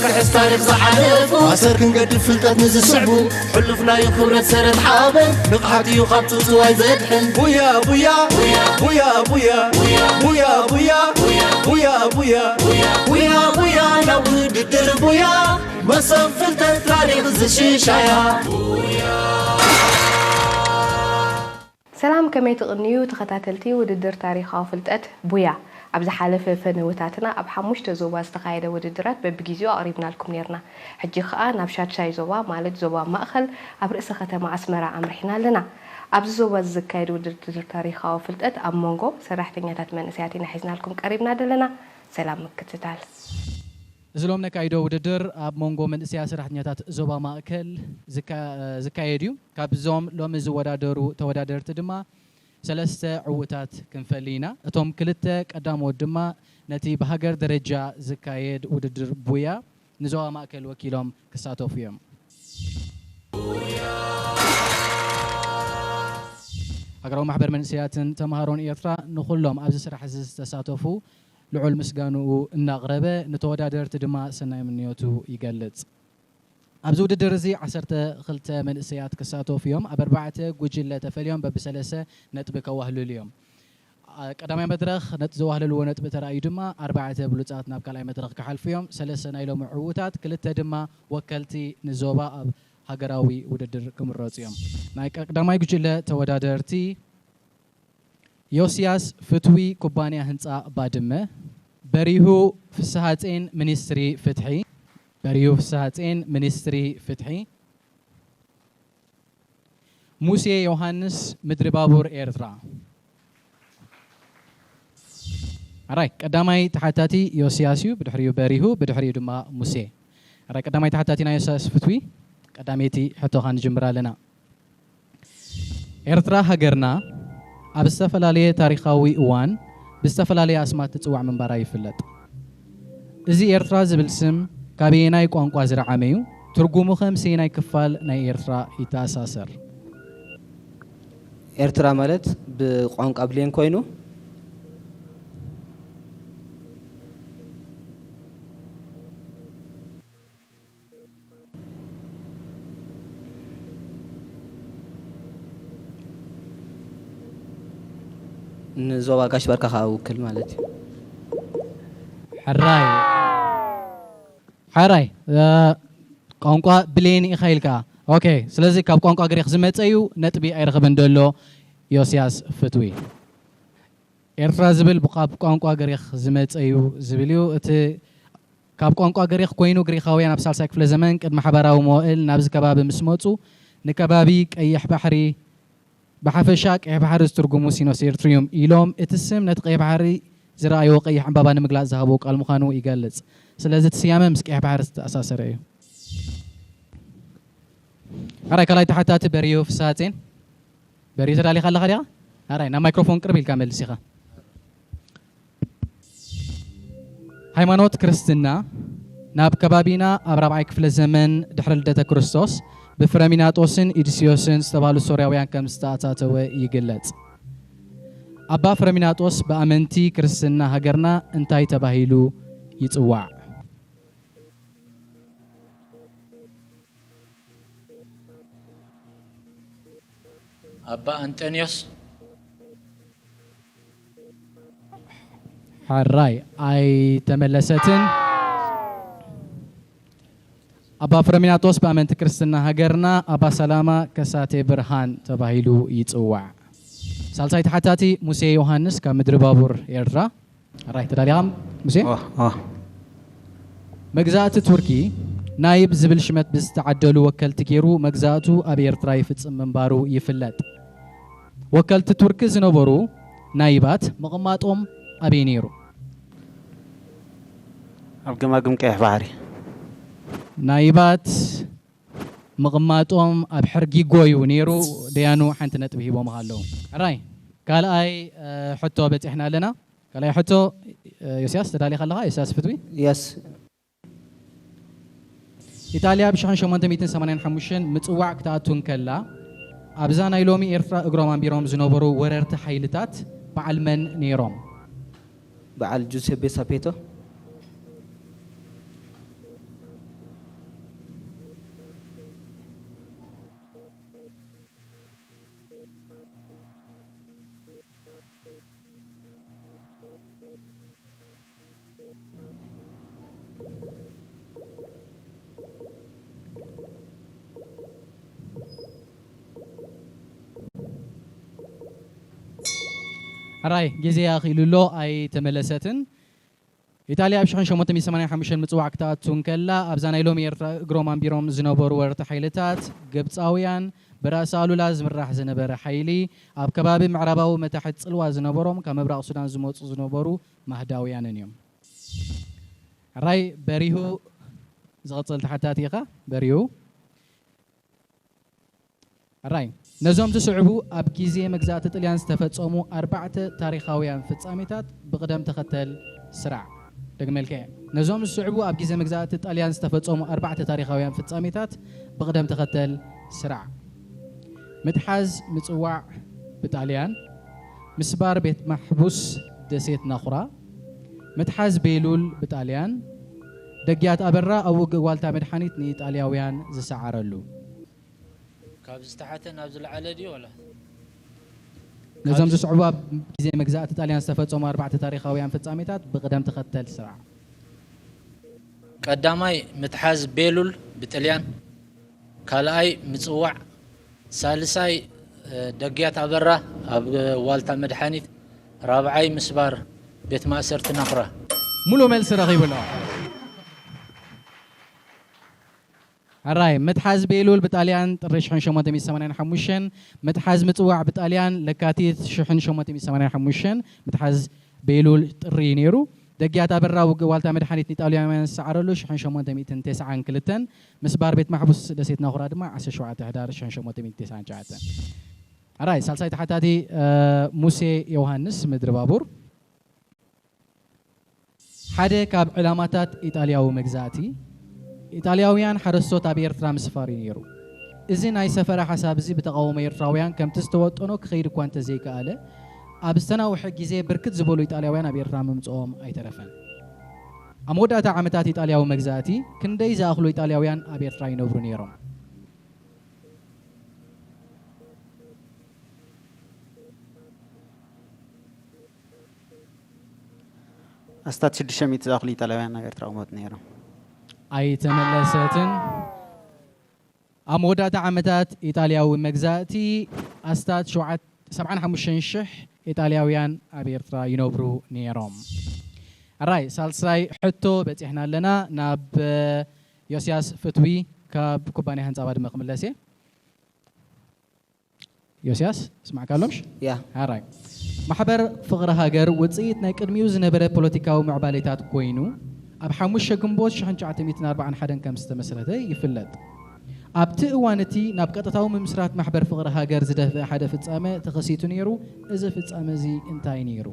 ክሕስ ታሪኽ ዝሓለፉ ኣሰር ክንገድፍ ፍልጠት ንዝስዕቡ ሕሉፍ ናዩ ክብረት ሰረት ሓበን ንቕሓት እዩ ካብ ጽውጽዋይ ዘድሕን ቡያ ቡያ ቡያ ቡያ ቡያ ቡያ ቡያ ቡያ ቡያ ቡያ ናብ ውድድር ቡያ መሰብ ፍልጠት ታሪኽ ዝሽሻያ ሰላም ከመይ ትቕንዩ ተኸታተልቲ ውድድር ታሪኻዊ ፍልጠት ቡያ። ኣብ ዝሓለፈ ፈነወታትና ኣብ ሓሙሽተ ዞባ ዝተኻየደ ውድድራት በብጊዜኡ ኣቕሪብናልኩም ኔርና። ሕጂ ኸኣ ናብ ሻድሻይ ዞባ ማለት ዞባ ማእኸል ኣብ ርእሰ ከተማ ኣስመራ ኣምሪሕና ኣለና። ኣብዚ ዞባ እዚ ዝካየድ ውድድር ታሪኻዊ ፍልጠት ኣብ መንጎ ሰራሕተኛታት መንእሰያት ኢና ሒዝናልኩም ቀሪብና ደለና። ሰላም ምክትታል። እዚ ሎም ነካይዶ ውድድር ኣብ መንጎ መንእሰያ ሰራሕተኛታት ዞባ ማእከል ዝካየድ እዩ። ካብዞም ሎሚ ዝወዳደሩ ተወዳደርቲ ድማ ሰለስተ ዕዉታት ክንፈሊ ኢና። እቶም ክልተ ቀዳሞት ድማ ነቲ ብሃገር ደረጃ ዝካየድ ውድድር ቡያ ንዞባ ማእከል ወኪሎም ክሳተፉ እዮም። ሃገራዊ ማሕበር መንእሰያትን ተምሃሮን ኤርትራ ንኹሎም ኣብዚ ስራሕ እዚ ዝተሳተፉ ልዑል ምስጋንኡ እናቕረበ ንተወዳደርቲ ድማ ሰናይ ምንዮቱ ይገልጽ። ኣብዚ ውድድር እዚ ዓሰርተ ክልተ መንእሰያት ክሳተፉ እዮም። ኣብ ኣርባዕተ ጉጅለ ተፈልዮም በብሰለሰ ነጥቢ ከዋህልሉ እዮም። ቀዳማይ መድረኽ ነቲ ዘዋህለልዎ ነጥቢ ተራእዩ ድማ ኣርባዕተ ብሉጻት ናብ ካልኣይ መድረኽ ክሓልፉ እዮም። ሰለስተ ናይ ሎሚ ዕዉታት፣ ክልተ ድማ ወከልቲ ንዞባ ኣብ ሃገራዊ ውድድር ክምረጹ እዮም። ናይ ቀዳማይ ጉጅለ ተወዳደርቲ ዮስያስ ፍትዊ ኩባንያ ህንጻ ባድመ፣ በሪሁ ፍስሃጼን ሚኒስትሪ ፍትሒ፣ በሪሁ ፍስሃጼን ሚኒስትሪ ፍትሒ፣ ሙሴ ዮሃንስ ምድሪ ባቡር ኤርትራ። ኣራይ ቀዳማይ ተሓታቲ ዮስያስ እዩ፣ ብድሕሪኡ በሪሁ፣ ብድሕሪኡ ድማ ሙሴ። ኣራይ ቀዳማይ ተሓታቲ ናይ ዮስያስ ፍትዊ ቀዳመይቲ ሕቶኻ ንጅምር ኣለና። ኤርትራ ሃገርና ኣብ ዝተፈላለየ ታሪኻዊ እዋን ብዝተፈላለየ ኣስማት ትጽዋዕ ምንባራ ይፍለጥ። እዚ ኤርትራ ዝብል ስም ካበየናይ ቋንቋ ዝረዓመ እዩ? ትርጉሙኸ ምስ ኣየናይ ክፋል ናይ ኤርትራ ይተኣሳሰር? ኤርትራ ማለት ብቋንቋ ብሌን ኮይኑ ንዞባ ጋሽ ባርካ ከዓ ውክል ማለት እዩ። ሕራይ ሕራይ ቋንቋ ብሌን ኢኻ ኢልካ። ኦኬ፣ ስለዚ ካብ ቋንቋ ግሪኽ ዝመጸ እዩ፣ ነጥቢ ኣይረኽብን ደሎ ዮስያስ ፍትዊ። ኤርትራ ዝብል ካብ ቋንቋ ግሪኽ ዝመጸ እዩ ዝብል እዩ። እቲ ካብ ቋንቋ ግሪኽ ኮይኑ ግሪኻውያን ኣብ ሳልሳይ ክፍለ ዘመን ቅድሚ ሓባራዊ መዋእል ናብዚ ከባቢ ምስ መጹ ንከባቢ ቀይሕ ባሕሪ ብሓፈሻ ቀይሕ ባሕሪ ዝትርጉሙ ሲኖስ ኤርትሪዩም ኢሎም እቲ ስም ነቲ ቀይሕ ባሕሪ ዝረኣይዎ ቀይሕ ዕምባባ ንምግላጽ ዝሃብዎ ቃል ምዃኑ ይገልጽ። ስለዚ እቲ ስያመ ምስ ቀይሕ ባሕሪ ዝተኣሳሰረ እዩ። ሕራይ ካልኣይ ተሓታቲ በርሂዩ ፍስሃጼን። በርሂዩ ተዳሊኻ ኣለኻ ዲኻ? ሕራይ ናብ ማይክሮፎን ቅርብ ኢልካ መልስ ኢኻ። ሃይማኖት ክርስትና ናብ ከባቢና ኣብ ራብዓይ ክፍለ ዘመን ድሕሪ ልደተ ክርስቶስ ብፍረሚናጦስን ኢድስዮስን ዝተባህሉ ሶርያውያን ከም ዝተኣታተወ ይግለጽ። ኣባ ፍረሚናጦስ ብኣመንቲ ክርስትና ሃገርና እንታይ ተባሂሉ ይጽዋዕ? ኣባ ኣንጠንዮስ ሕራይ ኣይተመለሰትን። ኣባ ፍረሚናጦስ ብኣመንቲ ክርስትና ሃገርና ኣባ ሰላማ ከሳቴ ብርሃን ተባሂሉ ይጽዋዕ። ሳልሳይ ተሓታቲ ሙሴ ዮሃንስ ካብ ምድሪ ባቡር ኤርትራ። ሕራይ ተዳሊኻ ሙሴ? መግዛእቲ ቱርኪ ናይብ ዝብል ሽመት ብዝተዓደሉ ወከልቲ ገይሩ መግዛእቱ ኣብ ኤርትራ ይፍጽም ምንባሩ ይፍለጥ። ወከልቲ ቱርኪ ዝነበሩ ናይባት ምቕማጦም ኣበይ ነይሩ? ኣብ ገማግም ቀይሕ ባሕሪ። ናይባት ምቕማጦም ኣብ ሕርጊጎ እዩ ነይሩ። ደያኑ ሓንቲ ነጥቢ ሂቦምኻ ኣለዉ። ሕራይ ካልኣይ ሕቶ በጺሕና ኣለና። ካልኣይ ሕቶ ዮስያስ ተዳሊኻ ኣለኻ? ዮስያስ ፍትዊ። የስ ኢጣልያ ብ ሸሞንተ ሚእትን ሰማንያን ሓሙሽተን ምጽዋዕ ክትኣቱ እንከላ ኣብዛ ናይ ሎሚ ኤርትራ እግሮም ኣንቢሮም ዝነበሩ ወረርቲ ሓይልታት በዓል መን ነይሮም? በዓል ጁሴፔ ሳፔቶ። ሕራይ ግዜ ኣኺሉ ኣሎ ኣይተመለሰትን። ኢጣልያ ኣብ ሽሕን ሸሞንተ ሚእትን ሰማንያን ሓሙሽተን ምጽዋዕ ክትኣቱ እንከላ ኣብዛ ናይ ሎሚ ኤርትራ እግሮም ኣንቢሮም ዝነበሩ ወረርቲ ሓይልታት ግብጻውያን ብራእሲ ኣሉላ ዝምራሕ ዝነበረ ሓይሊ ኣብ ከባቢ ምዕራባዊ መታሕት ጽልዋ ዝነበሮም ካብ ምብራቕ ሱዳን ዝመጹ ዝነበሩ ማህዳውያንን እዮም። ሕራይ በሪሁ ዝቐጽል ተሓታቲ ኢኻ በሪሁ። ሕራይ ነዞም ዝስዕቡ ኣብ ግዜ መግዛእቲ ጥልያን ዝተፈጸሙ ኣርባዕተ ታሪኻውያን ፍጻሜታት ብቕደም ተኸተል ስራዕ። ደግመልከ ነዞም ዝስዕቡ ኣብ ግዜ መግዛእቲ ጣልያን ዝተፈጸሙ ኣርባዕተ ታሪኻውያን ፍጻሜታት ብቕደም ተኸተል ስራዕ። ምትሓዝ ምጽዋዕ ብጣልያን፣ ምስባር ቤት ማሕቡስ ደሴት ናኹራ፣ ምትሓዝ ቤሉል ብጣልያን፣ ደግያት ኣበራ ኣብ ውግእ ዋልታ መድሓኒት ንኢጣልያውያን ዝሰዓረሉ። ካብ ዝተሓተ ናብ ዝለዓለ ድዩ ወላ? ነዞም ዝስዕቡ ኣብ ግዜ መግዛእቲ ጣልያን ዝተፈጸሙ ኣርባዕተ ታሪኻውያን ፍጻሜታት ብቕደም ተኸተል ስራዕ። ቀዳማይ ምትሓዝ ቤሉል ብጥልያን፣ ካልኣይ ምጽዋዕ፣ ሳልሳይ ደግያት ኣበራ ኣብ ዋልታ መድሓኒት፣ ራብዓይ ምስባር ቤት ማእሰርቲ ናኹራ። ሙሉእ መልሲ ረኺቡ ኣሎ። ሕራይ ምትሓዝ ቤሉል ብጣልያን ጥሪ ሽሕን ሸሞንተ ሚእትን ሰማንያን ሓሙሽተን፣ ምትሓዝ ምጽዋዕ ብጣልያን ለካቲት ሽሕን ሸሞንተ ሚእትን ሰማንያን ሓሙሽተን፣ ምትሓዝ ቤሉል ጥሪ እዩ ነይሩ። ደግያት ኣበራ ውግእ ዋልታ መድሓኒት ንኢጣልያውያን ዝሰዓረሉ ሽሕን ሸሞንተ ሚእትን ተስዓን ክልተን፣ ምስባር ቤት ማሕቡስ ደሴት ናኹራ ድማ ዓሰርተ ሸውዓተ ሕዳር ሽሕን ሸሞንተ ሚእትን ተስዓን ትሽዓተን። ሕራይ ሳልሳይ ተሓታቲ ሙሴ ዮሃንስ ምድሪ ባቡር። ሓደ ካብ ዕላማታት ኢጣልያዊ መግዛእቲ፣ ኢጣልያውያን ሓረስቶት ኣብ ኤርትራ ምስፋር እዩ ነይሩ። እዚ ናይ ሰፈራ ሓሳብ እዚ ብተቓውሞ ኤርትራውያን ከምቲ ዝተወጠኖ ክኸይድ እኳ እንተዘይከኣለ፣ ኣብ ዝተናውሐ ግዜ ብርክት ዝበሉ ኢጣልያውያን ኣብ ኤርትራ ምምጽኦም ኣይተረፈን። ኣብ መወዳእታ ዓመታት ኢጣልያዊ መግዛእቲ ክንደይ ዝኣኽሉ ኢጣልያውያን ኣብ ኤርትራ ይነብሩ ነይሮም? ኣስታት ሽዱሽተ ሚእቲ ዝኣኽሉ ኢጣልያውያን ናብ ኤርትራ ክመጹ ነይሮም። ኣይተመለሰትን። ኣብ መወዳእታ ዓመታት ኢጣልያዊ መግዛእቲ ኣስታት ሸውዓት- ሰብዓን ሓሙሽተን ሽሕ ኢጣልያውያን ኣብ ኤርትራ ይነብሩ ነይሮም። ሕራይ ሳልሳይ ሕቶ በጺሕና ኣለና። ናብ ዮስያስ ፍትዊ ካብ ኩባንያ ህንጻ ባድመ ክምለስ እየ። ዮስያስ ስማዕካ ኣሎምሽ? ያ። ሕራይ ማሕበር ፍቕሪ ሃገር ውጽኢት ናይ ቅድሚኡ ዝነበረ ፖለቲካዊ ምዕባሌታት ኮይኑ ኣብ ሓሙሽተ ግንቦት ሽሕን ትሽዓተ ሚእትን ኣርባዓን ሓደን ከም ዝተመስረተ ይፍለጥ። ኣብቲ እዋን እቲ ናብ ቀጥታዊ ምምስራት ማሕበር ፍቕሪ ሃገር ዝደፍአ ሓደ ፍጻመ ተኸሲቱ ነይሩ። እዚ ፍጻመ እዚ እንታይ ነይሩ?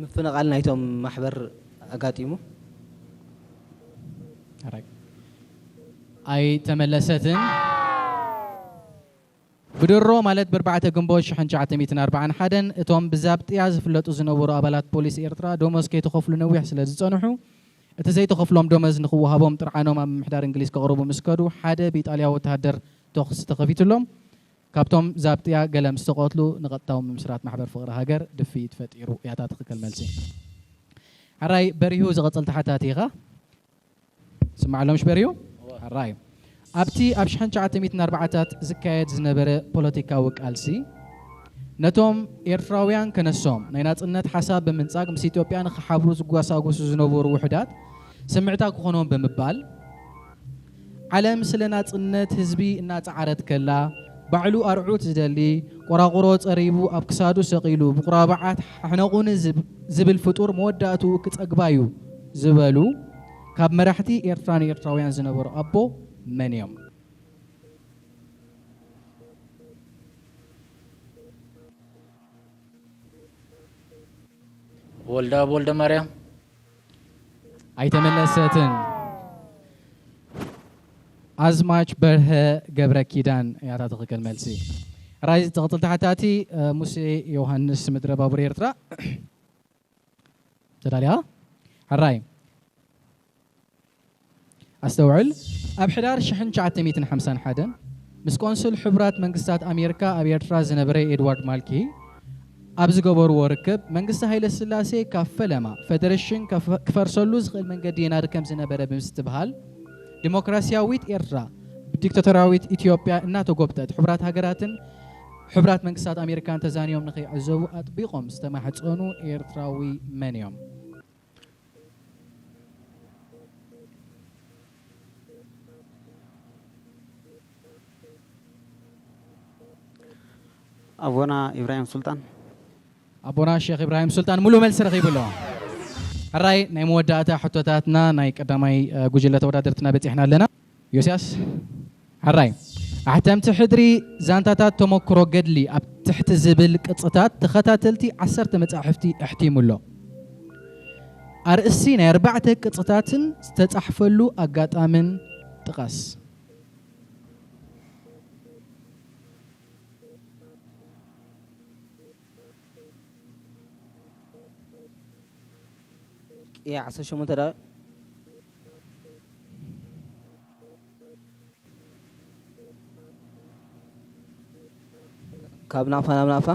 ምፍንቓል ናይቶም ማሕበር ኣጋጢሙ። ሕራይ ኣይተመለሰትን። ብድሮ ማለት ብኣርባዕተ ግንቦት ሽሕን ትሽዓተ ሚእትን ኣርባዓን ሓደን እቶም ብዛብጥያ ዝፍለጡ ዝነበሩ ኣባላት ፖሊስ ኤርትራ ደሞዝ ከይተኸፍሉ ነዊሕ ስለ ዝጸንሑ እቲ ዘይተኸፍሎም ደሞዝ ንኽወሃቦም ጥርዓኖም ኣብ ምምሕዳር እንግሊዝ ከቕርቡ ምስ ከዱ ሓደ ብኢጣልያ ወተሃደር ተኹሲ ተኸፊቱሎም። ካብቶም ዛብጥያ ገለ ምስ ተቐትሉ ንቐጥታዊ ምምስራት ማሕበር ፍቕሪ ሃገር ድፍኢት ፈጢሩ እያ እታ ትኽክል መልሲ። ሕራይ በሪሁ ዝቐጽል ተሓታቲ ኢኻ። ስማዕ ኣሎምሽ በሪሁ። ሕራይ ኣብቲ ኣብ ሽሕን ትሽዓተ ሚእትን ኣርባዓታት ዝካየድ ዝነበረ ፖለቲካዊ ቃልሲ ነቶም ኤርትራውያን ከነሶም ናይ ናጽነት ሓሳብ ብምንጻግ ምስ ኢትዮጵያ ንኽሓብሩ ዝጓሳጉሱ ዝነበሩ ውሑዳት ስምዕታ ክኾኖም ብምባል ዓለም ስለ ናጽነት ህዝቢ እናጸዓረት ከላ ባዕሉ ኣርዑት ዝደሊ ቆራቑሮ ጸሪቡ ኣብ ክሳዱ ሰቒሉ ብቑራብዓት ሓሕነቑኒ ዝብ- ዝብል ፍጡር መወዳእትኡ ክጸግባዩ ዝበሉ ካብ መራሕቲ ኤርትራ ንኤርትራውያን ዝነበሩ ኣቦ መን እዮም? ወልደኣብ ወልደማርያም። ኣይተመለሰትን። ኣዝማች በርሀ ገብረ ኪዳን እያ እታ ትኽክል መልሲ። ሕራይ ዝቕጽል ተሓታቲ ሙሴ ዮሃንስ ምድረ ባቡር ኤርትራ። ተዳልያ? ሕራይ ኣስተውዕል። ኣብ ሕዳር ሽሕን ትሽዓተ ሚእትን ሓምሳን ሓደን ምስ ቆንስል ሕቡራት መንግስታት ኣሜሪካ ኣብ ኤርትራ ዝነበረ ኤድዋርድ ማልኪ ኣብ ዝገበርዎ ርክብ መንግስቲ ሃይለ ስላሴ ካብ ፈለማ ፈደረሽን ክፈርሰሉ ዝኽእል መንገዲ የናዲ ከም ዝነበረ ብምስትብሃል ዲሞክራሲያዊት ኤርትራ ብዲክታቶራዊት ኢትዮጵያ እናተጎብጠት፣ ሕቡራት ሃገራትን ሕቡራት መንግስታት ኣሜሪካን ተዛንዮም ንኸይዕዘቡ ኣጥቢቖም ዝተማሕጸኑ ኤርትራዊ መን እዮም? ኣቦና ኢብራሂም ሱልጣን። ኣቦና ሼኽ ኢብራሂም ሱልጣን ሙሉእ መልሲ ረኺቡ ኣሎ። ሕራይ፣ ናይ መወዳእታ ሕቶታትና ናይ ቀዳማይ፣ እ፣ ጉጅለ ተወዳደርትና በጺሕና ኣለና። ዮስያስ፣ ሕራይ። ኣሕተምቲ ሕድሪ ዛንታታት ተመክሮ ገድሊ ኣብ ትሕቲ ዝብል ቅጽታት ተኸታተልቲ ዓሰርተ መጻሕፍቲ ኣሕቲሙ ኣሎ። ኣርእስቲ ናይ ኣርባዕተ ቅጽታትን ዝተጻሕፈሉ ኣጋጣምን ጥቐስ። ቅያ ዓሰርተ ሸሞንተ ደቂቕ። ካብ ናፋ ናብ ናፋ።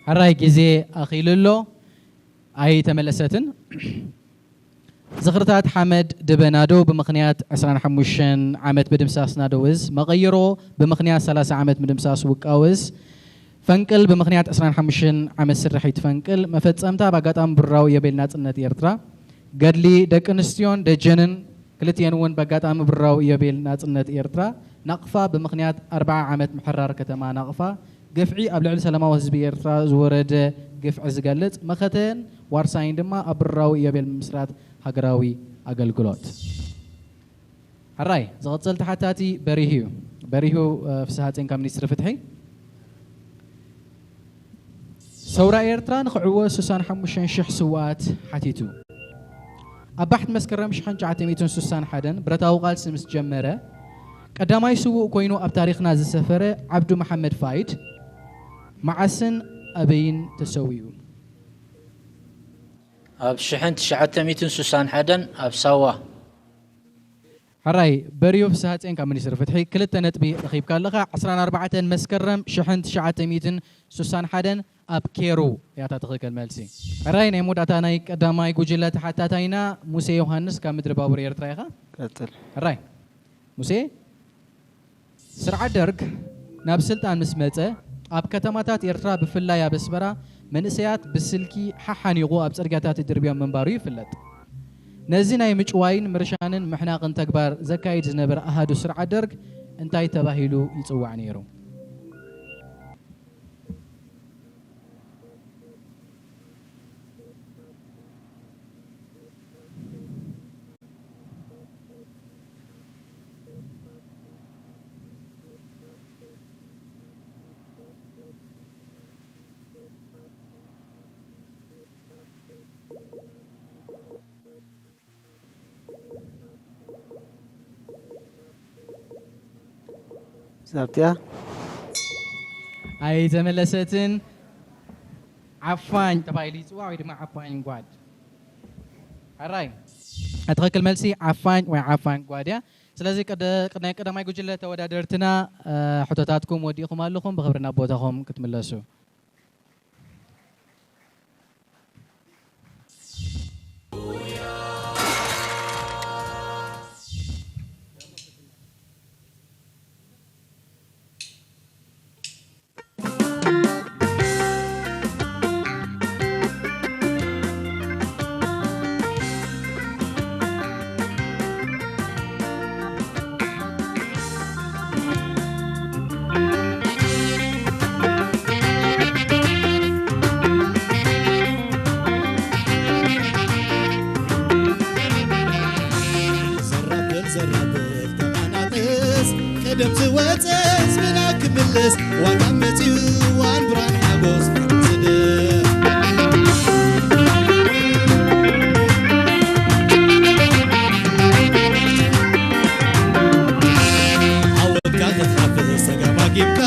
ሕራይ፣ ግዜ ኣኺሉ ኣሎ፣ ኣይተመለሰትን። ዝኽርታት ሓመድ ድበ ናደው ብምኽንያት ዕስራን ሓሙሽተን ዓመት ምድምሳስ ናደው እዝ፣ መቐይሮ ብምኽንያት ሰላሳ ዓመት ምድምሳስ ውቃው እዝ፣ ፈንቅል ብምኽንያት ዕስራን ሓሙሽተን ዓመት ስርሒት ፈንቅል፣ መፈጸምታ ብኣጋጣሚ ብራዊ ኢዮቤል ናጽነት ኤርትራ፣ ገድሊ ደቂ ኣንስትዮን ደጀንን ክልቲኤን እውን ብኣጋጣሚ ብራዊ ኢዮቤል ናጽነት ኤርትራ፣ ናቕፋ ብምኽንያት ኣርብዓ ዓመት ምሕራር ከተማ ናቕፋ፣ ግፍዒ ኣብ ልዕሊ ሰላማዊ ህዝቢ ኤርትራ ዝወረደ ግፍዒ ዝገልጽ፣ መኸተን ዋርሳይን ድማ ኣብ ብራዊ ኢዮቤል ምምስራት ሃገራዊ ኣገልግሎት። ሕራይ፣ ዝቕጽል ተሓታቲ በሪሁ እዩ። በሪሁ፣ እ፣ ፍስሃጼን ካብ ሚኒስትሪ ፍትሒ። ሰውራ ኤርትራ ንኽዕወት ስሳን ሓሙሽተን ሽሕ ስውኣት ሓቲቱ። ኣብ ባሕቲ መስከረም ሽሕን ትሽዓተ ሚእትን ስሳን ሓደን ብረታዊ ቃልሲ ምስ ጀመረ፣ ቀዳማይ ስዉእ ኮይኑ ኣብ ታሪኽና ዝሰፈረ ዓብዱ መሓመድ ፋይድ መዓስን ኣበይን ተሰዊኡ? ኣብ ሽሕን ትሽዓተ ሚእትን ስሳን ሓደን ኣብ ሳዋ። ሕራይ፣ በርዮ ፍስሃጼን ካብ ሚኒስትሪ ፍትሒ ክልተ ነጥቢ ረኺብካ ኣለኻ። ዕስራን ኣርባዕተን መስከረም ሽሕን ትሽዓተ ሚእትን ስሳን ሓደን ኣብ ኬሩ እያ እታ ትኽክል መልሲ። ሕራይ፣ ናይ መወዳእታ ናይ ቀዳማይ ጉጅለ ተሓታታይና ሙሴ ዮሃንስ ካብ ምድሪ ባቡር ኤርትራ ኢኻ። ቀጽል። ሕራይ፣ ሙሴ፣ ስርዓት ደርግ ናብ ስልጣን ምስ መጸ፣ ኣብ ከተማታት ኤርትራ ብፍላይ ኣብ ኣስመራ መንእሰያት ብስልኪ ሓሓኒቑ ኣብ ጽርግያታት ይድርብዮም ምንባሩ ይፍለጥ። ነዚ ናይ ምጭዋይን ምርሻንን ምሕናቕን ተግባር ዘካይድ ዝነበረ ኣሃዱ ስርዓት ደርግ እንታይ ተባሂሉ ይጽዋዕ ነይሩ? ዛብቲያ ኣይተመለሰትን። ዓፋኝ ተባሂሉ ይፅዋዕ ወይ ድማ ዓፋኝ ጓድ። ሕራይ፣ ትኽክል መልሲ ዓፋኝ ወይ ዓፋኝ ጓድ እያ። ስለዚ ቅድ-፣ ናይ ቀዳማይ ጉጅለ ተወዳደርትና፣ እ፣ ሕቶታትኩም ወዲእኹም ኣለኹም፣ ብኽብሪ ናብ ቦታኹም ክትምለሱ። ዘራብል ዘራብል ተቐናጥስ፣ ቀደም ዝወፀ ህዝብና ክምልስ፣ ዋጋ መፅዩ ዋን ብርሃን ሓጎስ ዝደር። ዓወትካ ክትሓፍስ ተጋባጊብካ፣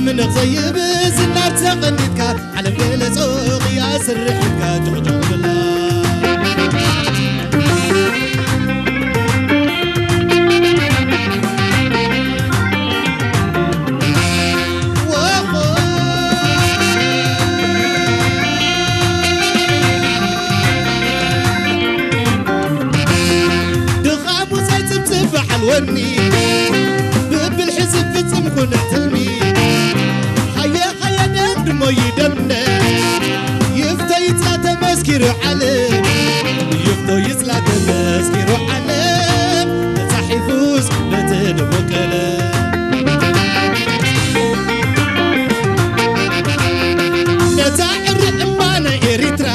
ምንቕ ዘይብል ዝናር ተቐኒትካ፣ ዓለም ገለጾ ቅያ ስርሒትካ ጭቕጭቕ ብላ። ወኾ ብብልሒ ዝፍጽም ኩነ ትልሚ ሃየ ሃየ ደምድሞ ይደምነ ይፍቶ ይጽላ ተመስኪሩ ዓለም ይፍቶ ይጽላ ተመስኪሩ ዓለም ተጻሒፉስ በቲ ድሙቕ ቀለም ነታ ዕሪ እምባ ናይ ኤሪትራ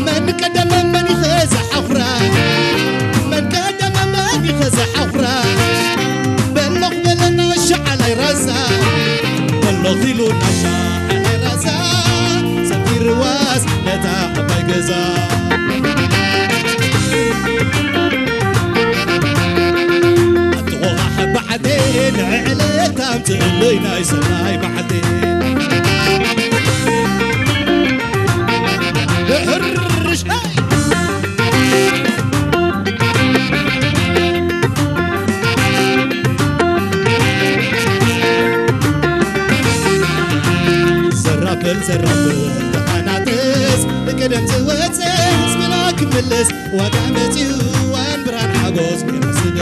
መን ቀደመ መን ይኸዘ ሓኹራ መን ቀደመ መን ይኸዘ ሓኹራ በሎኽ በለና ሸዓላይ ራዛ በሎኽ ኢሉና ሸዓላይ ራዛ ሰፊርዋስ ነታ ዓባይ ገዛ ኣትኾኻ ሓባዓቴ ንዕዕለታ ኣምፅእለይ ናይ ሰናይ መዓልቲ ሕርሽ ዘራብል ዘራብል ተቃናጥስ ብቅደም ዝወፀ ህዝብና ክምልስ ዋጋ መፂኡ ዋን ብርሃን ሓጎስ ክነስደ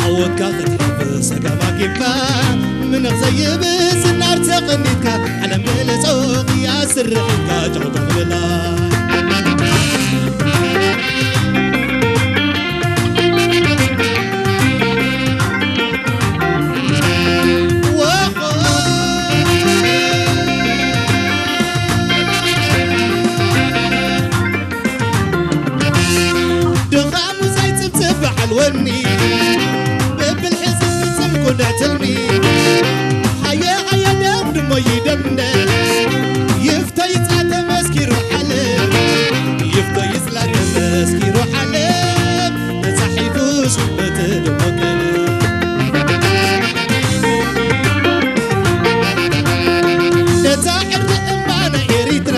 ዓወትካ ክትሓፍስ ሰጋም ኣኪብካ ምንቕ ዘይብል ዝናር ተቐኒትካ ዓለም ብለጾ ቅያ ስርሒትካ ጨቕጨቕ ብላ ድኻሙ ዘይጽብጽብ በዓል ወኒ ብብልሒ ዝፍጽም ኩነ ትልሚ ሃየ ሃየ ደምድሞ ይደምደ ይፍቶ ይጽላ ተመስኪሩ ዓለም ይፍቶ ይጽላ ተመስኪሩ ዓለም ተጻሒፉስ በቲ ድሞቀለ ነታ ዕርዲ እምባ ናይ ኤሪትራ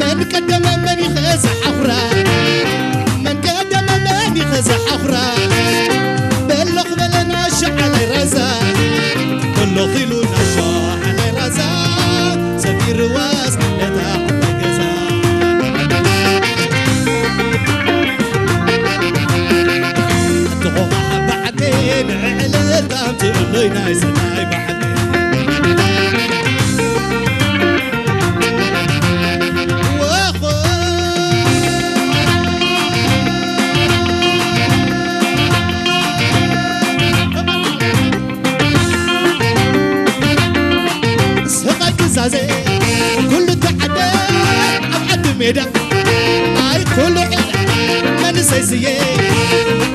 መን ቀደመ መን ይኸዘ ሓኹራ መን ቀደመ መን ይኸዘ ሓኹራ በሎኽ በለና ሸዓላይ ራዛ በሎኽ ኢሉና ሸዓላይ ራዛ ሰፊርዋስ ነታ ዓባይ ገዛ ኣትኾኻ ሓባ ዓደይ ንዕዕለታ ኣምፅእለይ ናይ ሰናይ በዓል ስቓይ ክዛዘ ኩሉ ተዓደ ኣብ ዓዲ ሜዳ ናይ ኩሉ መንሰይ ስየ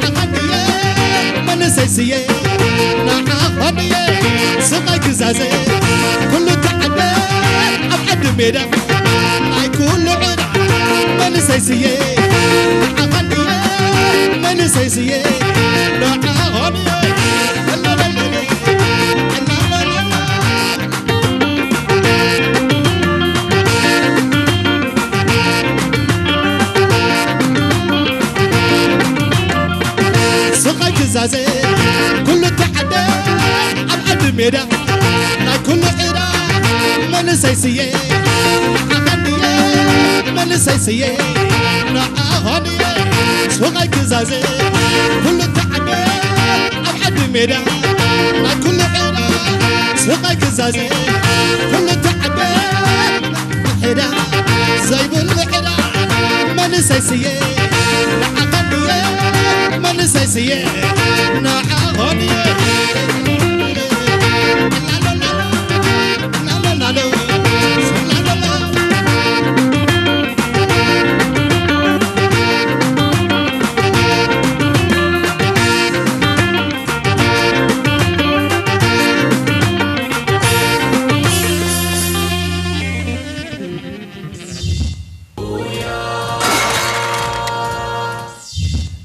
ኣኻንየ መንሰይ ስየ ንዓኾንየ ስቓይ ክዛዘ ኩሉ ተዓደ ኣብ ዓዲ ሜዳ ናይ ኩሉ ዕዳ መንሰይ ስየ ንዓኾንየ መንሰይ ስየ ንዓኾንየ ስቓይ ክዛዘ ኩሉ ተዓደ ኣብ ዓዲ ሜዳ ናይ ኩሉ ዕዳ መንሰይ ስየ ንዓኸንየ መንሰይ ስየ ንዓኸንየ ስቓይ ክዛዘ ኩሉ ተዓደ ኣብ ዓዲ ሜዳ ናይ ኩሉ ዕዳ ስቓይ ክዛዘ ኩሉ ተዓደ ዕዳ ዘይብሉ ዕዳ መንሰይ ስየ ንዓኸንየ መንሰይ ስየ ንዓኸንየ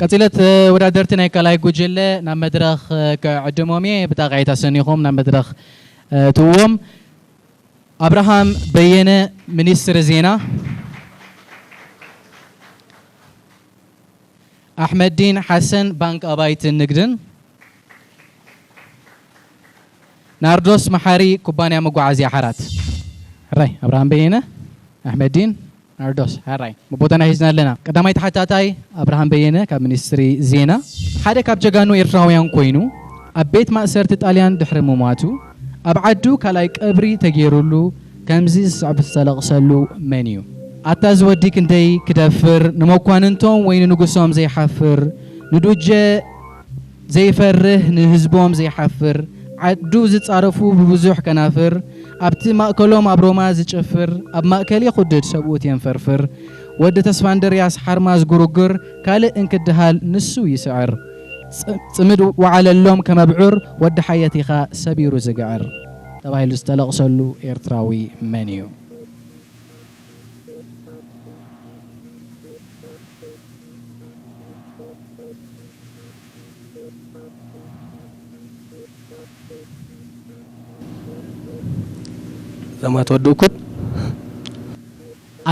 ቀጺለ ተወዳደርቲ ናይ ካልኣይ ጉጅለ ናብ መድረኽ ክዕድሞም እየ። ብጣቕዒት ኣሰኒኹም ናብ መድረኽ እትውዎም። ኣብርሃም በየነ ሚኒስትሪ ዜና፣ ኣሕመዲን ሓሰን ባንክ ኣባይትን ንግድን፣ ናርዶስ መሓሪ ኩባንያ መጓዓዝያ ሓራት። ሕራይ ኣብርሃም በየነ፣ ኣሕመዲን፣ ናርዶስ። ሕራይ፣ ቦታና ሒዝና ኣለና። ቀዳማይ ተሓታታይ ኣብርሃም በየነ ካብ ሚኒስትሪ ዜና። ሓደ ካብ ጀጋኑ ኤርትራውያን ኮይኑ፣ ኣብ ቤት ማእሰርቲ ጣልያን ድሕሪ ምሟቱ፣ ኣብ ዓዱ ካልኣይ ቀብሪ ተገይሩሉ፣ ከምዚ ዝስዕብ ዝተለቕሰሉ መን እዩ? ኣታ ዝወዲ ክንደይ ክደፍር፣ ንመኳንንቶም ወይ ንንጉሶም ዘይሓፍር፣ ንዱጀ ዘይፈርህ ንህዝቦም ዘይሓፍር፣ ዓዱ ዝጻረፉ ብብዙሕ ከናፍር፣ ኣብቲ ማእከሎም ኣብ ሮማ ዝጭፍር፣ ኣብ ማእከል የኹድድ ሰብኡት የንፈርፍር፣ ወዲ ተስፋንደርያስ ሓርማዝ ጉርጉር፣ ካልእ እንክድሃል ንሱ ይስዕር። ጽ-፣ ጽምድ ወዓለሎም ከመብዑር፣ ወዲ ሓየት ኢኻ ሰቢሩ ዝግዕር። ተባሂሉ ዝተለቕሰሉ ኤርትራዊ መን እዩ? ዘማት ወዲ እኩት።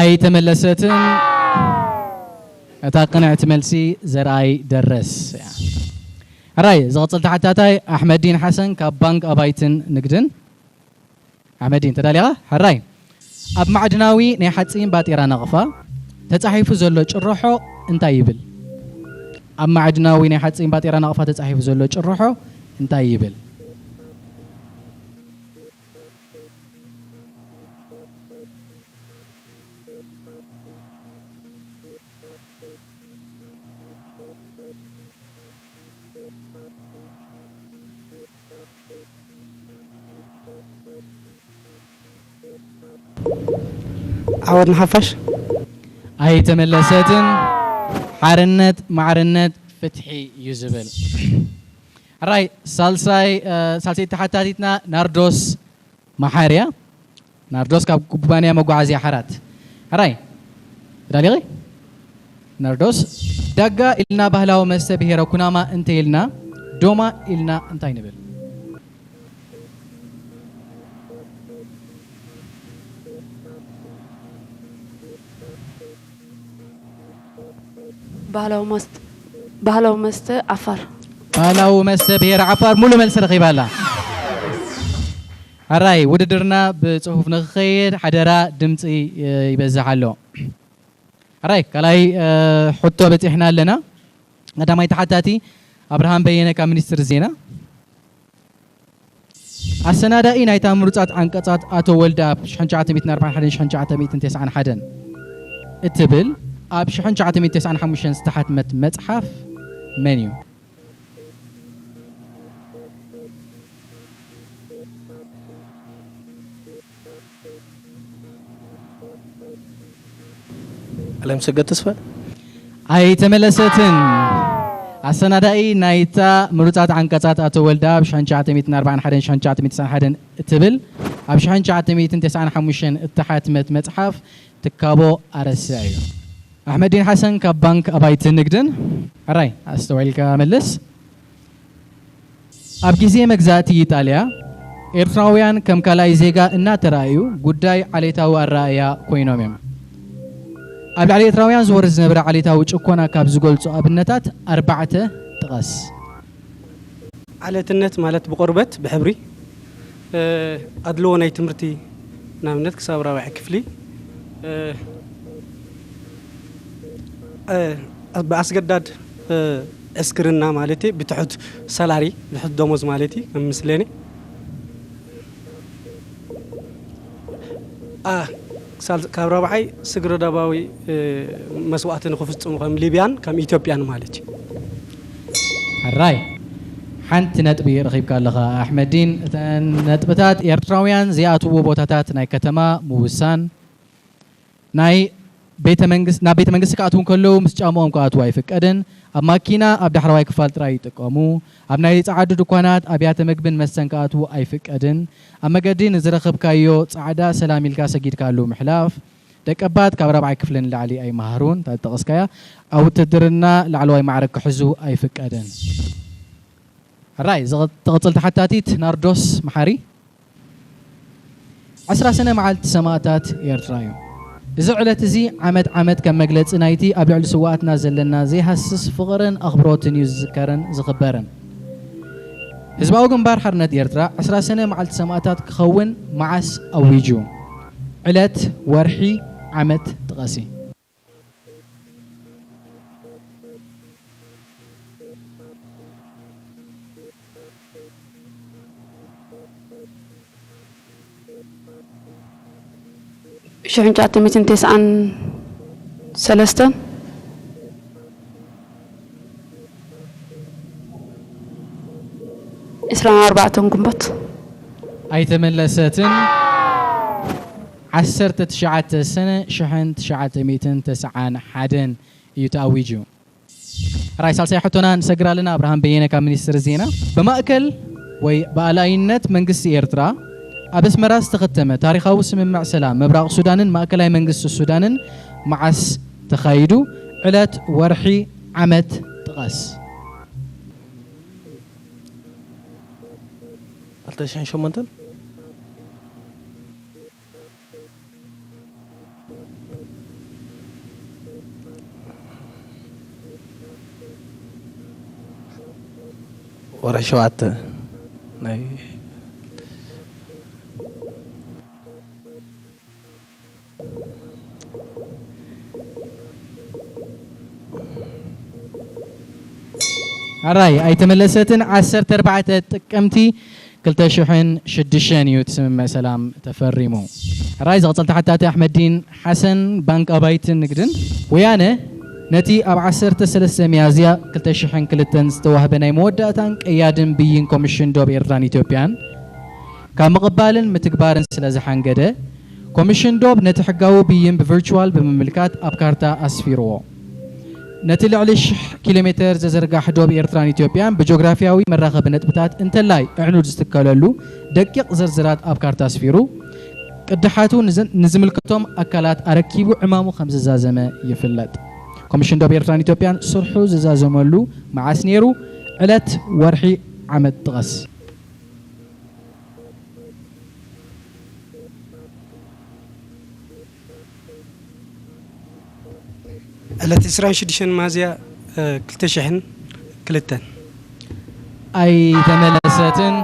ኣይተመለሰትን። እታ ቅንዕቲ መልሲ ዘርኣይ ደረስ እያ። ሕራይ፣ ዝቕጽል ተሓታታይ ኣሕመዲን ሓሰን ካብ ባንክ ኣባይትን ንግድን። ኣሕመዲን፣ ተዳሊኻ? ሕራይ። ኣብ ማዕድናዊ ናይ ሓጺን ባጤራ ናቕፋ ተጻሒፉ ዘሎ ጭርሖ እንታይ ይብል? ኣብ ማዕድናዊ ናይ ሓጺን ባጤራ ናቕፋ ተጻሒፉ ዘሎ ጭርሖ እንታይ ይብል? ዓወት ንሓፋሽ። ኣይተመለሰትን። ሓርነት፣ ማዕርነት፣ ፍትሒ እዩ ዝብል። ሕራይ፣ ሳልሳይ፣ እ፣ ሳልሰይቲ ተሓታቲትና ናርዶስ መሓርያ። ናርዶስ ካብ ኩባንያ መጓዓዝያ ሓራት። ሕራይ፣ ተዳሊኺ? ናርዶስ፣ ዳጋ ኢልና ባህላዊ መስተ ብሄረ ኩናማ እንተ ኢልና፣ ዶማ ኢልና እንታይ ንብል? ባህላዊ መስተ፣ ባህላዊ መስተ ዓፋር። ባህላዊ መስተ ብሄረ ዓፋር ሙሉ መልሲ ረኺባ ኣላ። ሕራይ፣ ውድድርና ብጽሑፍ ንኽኸይድ ሓደራ ድምጺ፣ እ፣ ይበዝሕ ኣሎ። ሕራይ፣ ካልኣይ፣ እ፣ ሕቶ በጺሕና ኣለና። ቀዳማይ ተሓታቲ ኣብርሃም በየነ ካብ ሚኒስትሪ ዜና። ኣሰናዳኢ ናይታ ምሩጻት ዓንቀጻት ኣቶ ወልደኣብ ሽሕን ትሽዓተ ሚእትን ኣርባዓን ሓደን ሽሕን ትሽዓተ ሚእትን ተስዓን ሓደን እትብል ኣብ ሽሕን ትሽዓተ ሚእትን ተስዓን ሓሙሽተን ዝተሓትመት መጽሓፍ መን እዩ? ኣለምሰገድ ተስፋ። ኣይተመለሰትን። ኣሰናዳኢ ናይታ ምሩጻት ዓንቀጻት ኣቶ ወልደኣብ ሽሕን ትሽዓተ ሚእትን ኣርባዓን ሓደን ሽሕን ትሽዓተ ሚእትን ተስዓን ሓደን እትብል ኣብ ሽሕን ትሽዓተ ሚእትን ተስዓን ሓሙሽተን እተሓትመት መጽሓፍ ትካቦ ኣረስዕ እዩ። ኣሕመዲን ሓሰን ካብ ባንክ ኣባይቲ ንግድን። ሕራይ፣ ኣስተውዒልካ መልስ። ኣብ ግዜ መግዛእቲ ኢጣልያ፣ ኤርትራውያን ከም ካልኣይ ዜጋ እናተራእዩ ጉዳይ ዓሌታዊ ኣረኣእያ ኮይኖም እዮም። ኣብ ልዕሊ ኤርትራውያን ዝወርድ ዝነበረ ዓሌታዊ ጭኮና ካብ ዝገልጹ ኣብነታት ኣርባዕተ ጥቐስ። ዓሌትነት ማለት ብቆርበት፣ ብሕብሪ፣ እ፣ ኣድልዎ ናይ ትምህርቲ፣ ንኣብነት ክሳብ ራብዓይ ክፍሊ፣ እ፣ እ፣ ብኣስገዳድ፣ እ፣ ዕስክርና ማለት እዩ፣ ብትሑት ሰላሪ፣ ብትሑት ደሞዝ ማለት እዩ፣ ከም ምስለኒ። ኣ፣ ሳል-፣ ካብ ራብዓይ ስግረ ዶባዊ፣ እ፣ መስዋእቲ ንኽፍጽሙ ከም ሊብያን ከም ኢትዮጵያን ማለት እዩ። ሕራይ፣ ሓንቲ ነጥቢ ረኺብካ ኣለኻ ኣሕመዲን። እተን ነጥብታት ኤርትራውያን ዘይኣትውዎ ቦታታት ናይ ከተማ ምውሳን፣ ናይ ቤተ መንግስ-፣ ናብ ቤተ መንግስቲ ክኣትዉ እንከለዉ ምስ ጫምኦም ክኣትዉ ኣይፍቀድን፣ ኣብ ማኪና ኣብ ዳሕረዋይ ክፋል ጥራይ ይጥቀሙ፣ ኣብ ናይ ጸዓዱ ድኳናት፣ ኣብያተ መግብን መስተን ክኣትዉ ኣይፍቀድን፣ ኣብ መገዲ ንዝረኸብካዮ ጻዕዳ ሰላም ኢልካ ሰጊድካሉ ምሕላፍ፣ ደቀባት ካብ ራብዓይ ክፍሊ ንላዕሊ ኣይመሃሩን፣ እታ ዝጠቐስካያ፣ ኣብ ውትድርና ላዕለዋይ ማዕረግ ክሕዙ ኣይፍቀድን። ሕራይ፣ ዝቕ-፣ ትቕጽል ተሓታቲት ናርዶስ መሓሪ። ዕስራ ሰነ መዓልቲ ሰማእታት ኤርትራ እዩ። እዚ ዕለት እዚ ዓመት ዓመት ከም መግለጺ ናይቲ ኣብ ልዕሊ ስውኣትና ዘለና ዘይሃስስ ፍቕርን ኣኽብሮትን እዩ ዝዝከርን ዝኽበርን። ህዝባዊ ግንባር ሓርነት ኤርትራ ዕስራ ሰነ መዓልቲ ሰማእታት ክኸውን መዓስ ኣዊጁ? ዕለት፣ ወርሒ፣ ዓመት ጥቐሲ። ሽሕን ትሽዓተ ሚእትን ተስዓን ሰለስተን። ዕስራን ኣርባዕተን ግንቦት። ኣይተመለሰትን። ዓሰርተ ትሽዓተ ሰነ ሽሕን ትሽዓተ ሚእትን ተስዓን ሓደን እዩ ተኣዊጁ። ራይ ሳልሳይ ሕቶና ንሰግር ኣለና። ኣብርሃም በየነ ካብ ሚኒስትሪ ዜና፣ ብማእከል ወይ ብኣላይነት መንግስቲ ኤርትራ ኣብ ኣስመራ ዝተኸተመ ታሪኻዊ ስምምዕ ሰላም ምብራቕ ሱዳንን ማእከላይ መንግስቲ ሱዳንን መዓስ ተኻይዱ? ዕለት፣ ወርሒ፣ ዓመት ጥቐስ። ክልተ ሽሕን ሸሞንተን። ወርሒ ሸውዓተ ናይ ኣራይ ኣይተመለሰትን። ዓሰርተ ኣርባዕተ ጥቅምቲ ክልተ ሽሕን ሽዱሽተን እዩ እቲ ስምምዕ ሰላም ተፈሪሙ። ኣራይ ዝቕጽል ተሓታቲ ኣሕመዲን ሓሰን፣ ባንክ ኣባይትን ንግድን። ወያነ ነቲ ኣብ ዓሰርተ ሰለስተ ሚያዝያ ክልተ ሽሕን ክልተን ዝተዋህበ ናይ መወዳእታን ቀያድን ብይን ኮሚሽን ዶብ ኤርትራን ኢትዮጵያን ካብ ምቕባልን ምትግባርን ስለ ዝሓንገደ፣ ኮሚሽን ዶብ ነቲ ሕጋዊ ብይን ብቨርቹዋል ብምምልካት ኣብ ካርታ ኣስፊርዎ። ነቲ ልዕሊ ሽሕ ኪሎ ሜተር ዘዘርጋሕ ዶብ ኤርትራን ኢትዮጵያን ብጂኦግራፊያዊ መራኸቢ ነጥብታት እንተላይ ኣዕኑድ ዝትከለሉ ደቂቕ ዝርዝራት ኣብ ካርታ ኣስፊሩ፣ ቅድሓቱ ንዝ-፣ ንዝምልከቶም ኣካላት ኣረኪቡ ዕማሙ ከም ዝዛዘመ ይፍለጥ። ኮሚሽን ዶብ ኤርትራን ኢትዮጵያን ስርሑ ዝዛዘመሉ መዓስ ነይሩ? ዕለት፣ ወርሒ፣ ዓመት ጥቐስ። ዕለት ዕስራን ሽዱሽተን ሚያዝያ ክልተ ሽሕን ክልተን። ኣይተመለሰትን።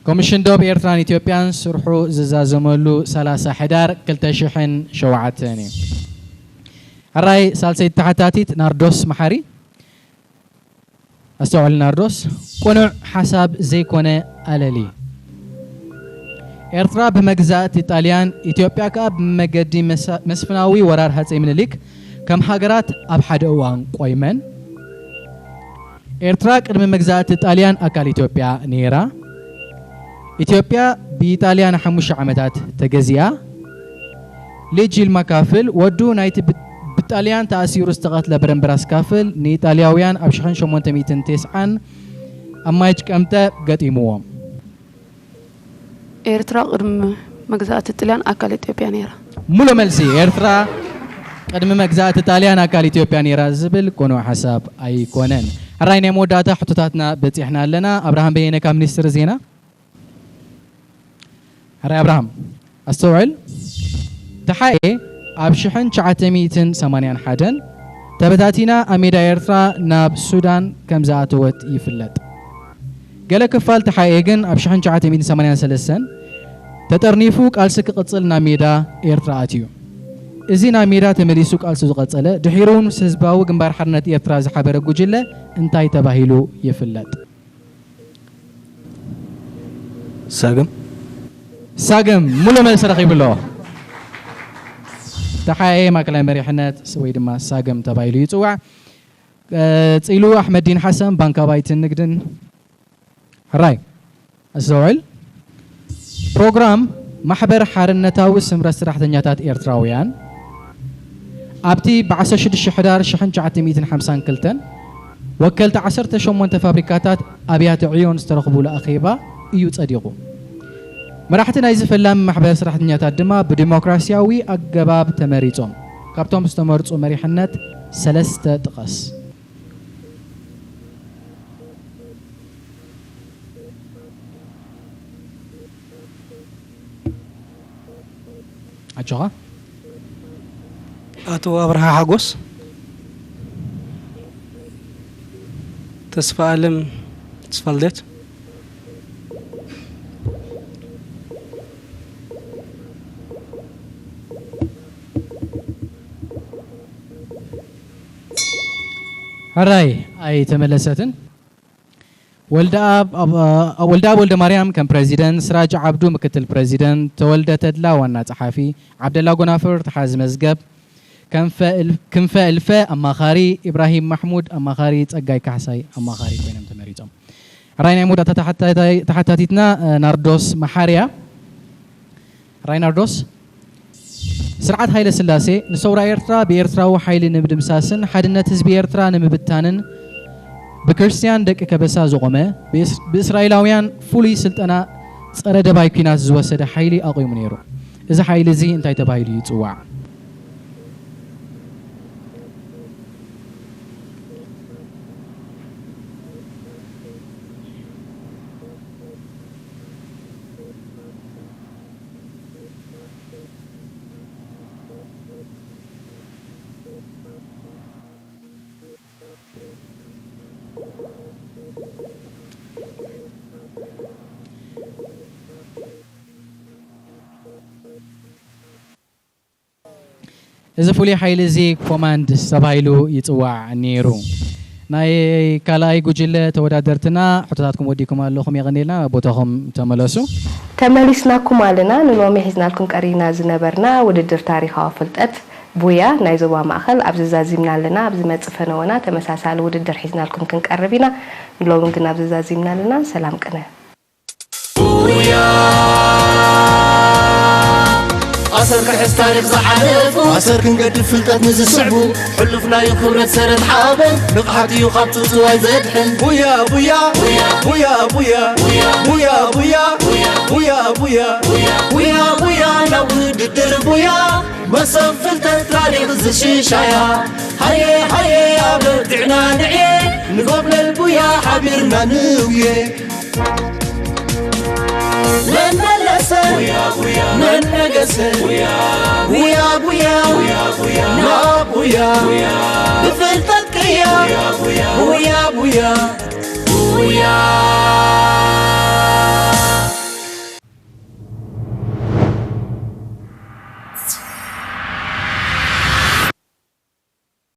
ኮሚሽን ዶብ ኤርትራን ኢትዮጵያን ስርሑ ዝዛዘመሉ ሰላሳ ሕዳር ክልተ ሽሕን ሸውዓተን እዩ። ሕራይ ሳልሰይቲ ተሓታቲት ናርዶስ መሓሪ። ኣስተውዕል ናርዶስ፣ ቅኑዕ ሓሳብ ዘይኮነ ኣለሊ። ኤርትራ ብመግዛእቲ ጣልያን፣ ኢትዮጵያ ከኣ ብመገዲ መሳ-፣ መስፍናዊ ወራር ሃጸይ ምኒልክ ከም ሃገራት ኣብ ሓደ እዋን ቆይመን። ኤርትራ ቅድሚ መግዛእቲ ጣልያን ኣካል ኢትዮጵያ ነይራ። ኢትዮጵያ ብኢጣልያ ንሓሙሽተ ዓመታት ተገዚኣ። ሌጂል ማካፍል ወዱ ናይቲ ብ-፣ ብጣልያን ተኣሲሩ ዝተቐትለ በረምበራስ ካፍል ንኢጣልያውያን ኣብ ሽሕን ሸሞንተ ሚእትን ተስዓን ኣብ ማይ ጭቀምተ ገጢምዎም። ኤርትራ ቅድሚ መግዛእቲ ጥልያን ኣካል ኢትዮጵያ ነይራ። ሙሉ መልሲ፣ ኤርትራ ቅድሚ መግዛእቲ ጣልያን ኣካል ኢትዮጵያ ነይራ ዝብል ቅኑዕ ሓሳብ ኣይኮነን። ሕራይ ናይ መወዳእታ ሕቶታትና በጺሕና ኣለና። ኣብርሃም በየነ ካብ ሚኒስትሪ ዜና። ሕራይ ኣብርሃም፣ ኣስተውዕል። ተሓኤ ኣብ ሽሕን ትሽዓተ ሚእትን ሰማንያን ሓደን ተበታቲና ኣብ ሜዳ ኤርትራ ናብ ሱዳን ከም ዝኣተወት ይፍለጥ። ገለ ክፋል ተሓኤ ግን ኣብ ሽሕን ትሽዓተ ሚእትን ሰማንያን ሰለስተን ተጠርኒፉ ቃልሲ ክቕጽል ናብ ሜዳ ኤርትራ ኣትዩ። እዚ ናብ ሜዳ ተመሊሱ ቃልሱ ዝቐጸለ፣ ድሒሩ እውን ምስ ህዝባዊ ግንባር ሓርነት ኤርትራ ዝሓበረ ጉጅለ እንታይ ተባሂሉ ይፍለጥ? ሳግም። ሳግም ሙሉ መልሲ ረኺቡ ኣሎ። ተሓኤ ማእከላይ መሪሕነት ወይ ድማ ሳግም ተባሂሉ ይጽዋዕ። ቀጺሉ ኣሕመዲን ሓሰን፣ ባንክ ኣባይትን ንግድን። ሕራይ ኣስተውዕል። ፕሮግራም ማሕበር ሓርነታዊ ስምረት ሰራሕተኛታት ኤርትራውያን ኣብቲ ብ ዓሰርተ ሽዱሽተ ሕዳር ሽሕን ትሽዓተ ሚእትን ሓምሳን ክልተን ወከልቲ ዓሰርተ ሸሞንተ ፋብሪካታት ኣብያተ ዕዮን ዝተረኽቡሉ ኣኼባ እዩ ጸዲቑ። መራሕቲ ናይዚ ፈላሚ ማሕበር ሰራሕተኛታት ድማ ብዲሞክራሲያዊ ኣገባብ ተመሪጾም። ካብቶም ዝተመርጹ መሪሕነት ሰለስተ ጥቐስ። ኣጆኻ። ኣቶ ኣብርሃ ሓጎስ፣ ተስፋ ኣለም ተስፋልደት፣ ሕራይ ኣይተመለሰትን። ወልደኣብ ኣብ- ወልደኣብ ወልደ ማርያም ከም ፕረዚደንት፣ ስራጅ ዓብዱ ምክትል ፕረዚደንት፣ ተወልደ ተድላ ዋና ጸሓፊ፣ ዓብደላ ጎናፍር ተሓዚ መዝገብ፣ ክንፈ እልፈ ኣማኻሪ፣ ኢብራሂም ማሕሙድ ኣማኻሪ፣ ጸጋይ ካሕሳይ ኣማኻሪ ኮይኖም ተመሪጾም። ሕራይ ናይ መወዳእታ ተሓታቲትና ናርዶስ መሓርያ። ራይናርዶስ፣ ስርዓት ሃይለ ስላሴ ንሰውራ ኤርትራ ብኤርትራዊ ሓይሊ ንምድምሳስን ሓድነት ህዝቢ ኤርትራ ንምብታንን ብክርስትያን ደቂ ከበሳ ዝቖመ ብእስራኤላውያን ፍሉይ ስልጠና ጸረ ደባይ ኲናት ዝወሰደ ሓይሊ ኣቑሙ ነይሩ። እዚ ሓይሊ እዚ እንታይ ተባሂሉ ይጽዋዕ? እዚ ፍሉይ ሓይሊ እዚ ኮማንድ ተባሂሉ ይጽዋዕ ነይሩ። ናይ ካልኣይ ጉጅለ ተወዳደርትና ሕቶታትኩም ወዲኩም ኣለኹም፣ የቐንየልና፣ ናብ ቦታኹም ተመለሱ። ተመሊስናኩም ኣለና። ንሎሚ ሒዝናልኩም ቀሪና ዝነበርና ውድድር ታሪኻዊ ፍልጠት ቡያ ናይ ዞባ ማእኸል ኣብዚ ዛዚምና ኣለና። ኣብ ዝመጽእ ፈነወና ተመሳሳሊ ውድድር ሒዝናልኩም ክንቀርብ ኢና። ንሎሚ ግን ኣብዚ ዛዚምና ኣለና። ሰላም ቅነ። ኣሰር ክሕስ ታሪኽ ዝሓለፉ ኣሰር ክንገድፍ ፍልጠት ንዝስዕቡ ሕሉፍ ናይ ክብረት ሰረት ሓበን ንቕሓት እዩ ካብ ጽውጽዋይ ዘድሕን ቡያ ቡያ ቡያ ቡያ ቡያ ቡያ ቡያ ቡያ ቡያ ቡያ ናብ ውድድር ቡያ መሰብ ፍልጠት ታሪኽ ዝሽሻያ ሃየ ሃየ ኣበርቲዕና ንዕየ ንጎብለል ቡያ ሓቢርና ንውየ መን መለሰ መን ነገሰ ቡያ ቡያ ናብ ቡያ ብፍልጠት ቅያ ቡያ ቡያ ቡያ